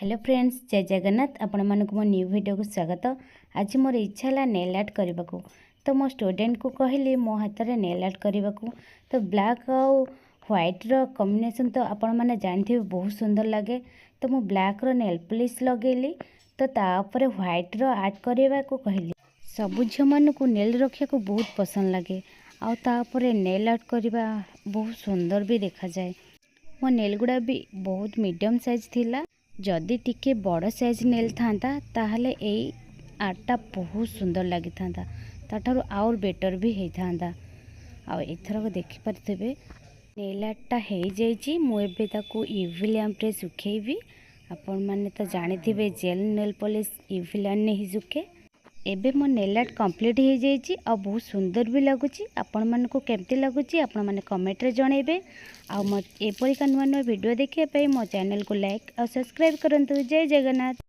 Hello friends, ଜୟ ଜଗନ୍ନାଥ। ଆପଣମାନଙ୍କୁ ମୋ new ଭିଡ଼ିଓକୁ ସ୍ୱାଗତ। ଆଜି ମୋର ଇଚ୍ଛା ହେଲା ନେଲ୍ ଆର୍ଟ କରିବାକୁ, ତ ମୋ ଷ୍ଟୁଡେଣ୍ଟକୁ କହିଲି ମୋ ହାତରେ ନେଲ୍ ଆର୍ଟ କରିବାକୁ। ତ ବ୍ଲାକ୍ ଆଉ ହ୍ୱାଇଟ୍ର କମ୍ବିନେସନ୍ ତ ଆପଣମାନେ ଜାଣିଥିବେ, ବହୁତ ସୁନ୍ଦର ଲାଗେ। ତ ମୁଁ ବ୍ଲାକ୍ର ନେଲ୍ ପଲିସ୍ ଲଗେଇଲି, ତ ତା ଉପରେ ହ୍ୱାଇଟ୍ର ଆର୍ଟ କରିବାକୁ କହିଲି। ସବୁ ଝିଅମାନଙ୍କୁ ନେଲ୍ ରଖିବାକୁ ବହୁତ ପସନ୍ଦ ଲାଗେ ଆଉ ତାପରେ ନେଲ୍ ଆର୍ଟ କରିବା ବହୁତ ସୁନ୍ଦର ବି ଦେଖାଯାଏ। ମୋ ନେଲ୍ ଗୁଡ଼ା ବି ବହୁତ ମିଡ଼ିୟମ୍ ସାଇଜ୍ ଥିଲା। ଯଦି ଟିକେ ବଡ଼ ସାଇଜ୍ ନେଲ୍ ଥାନ୍ତା, ତାହେଲେ ଏଇ ଆର୍ଟଟା ବହୁତ ସୁନ୍ଦର ଲାଗିଥାନ୍ତା, ତାଠାରୁ ଆହୁରି ବେଟର୍ ବି ହେଇଥାନ୍ତା। ଆଉ ଏଥରକ ଦେଖିପାରୁଥିବେ, ନେଲ୍ ଆର୍ଟଟା ହେଇଯାଇଛି। ମୁଁ ଏବେ ତାକୁ ୟୁଭି ଲ୍ୟାମ୍ପରେ ଶୁଖେଇବି। ଆପଣମାନେ ତ ଜାଣିଥିବେ, ଜେଲ୍ ନେଲ୍ ପଲିସ୍ ୟୁଭି ଲ୍ୟାମ୍ପରେ ହିଁ ଶୁଖେ। ଏବେ ମୋ ନେଲ୍ ଆର୍ଟ କମ୍ପ୍ଲିଟ୍ ହେଇଯାଇଛି ଆଉ ବହୁତ ସୁନ୍ଦର ବି ଲାଗୁଛି। ଆପଣମାନଙ୍କୁ କେମିତି ଲାଗୁଛି, ଆପଣମାନେ କମେଣ୍ଟରେ ଜଣାଇବେ। ଆଉ ମୋ ଏପରିକା ନୂଆ ନୂଆ ଭିଡ଼ିଓ ଦେଖିବା ପାଇଁ ମୋ ଚ୍ୟାନେଲକୁ ଲାଇକ୍ ଆଉ ସବସ୍କ୍ରାଇବ୍ କରନ୍ତୁ। ଜୟ ଜଗନ୍ନାଥ।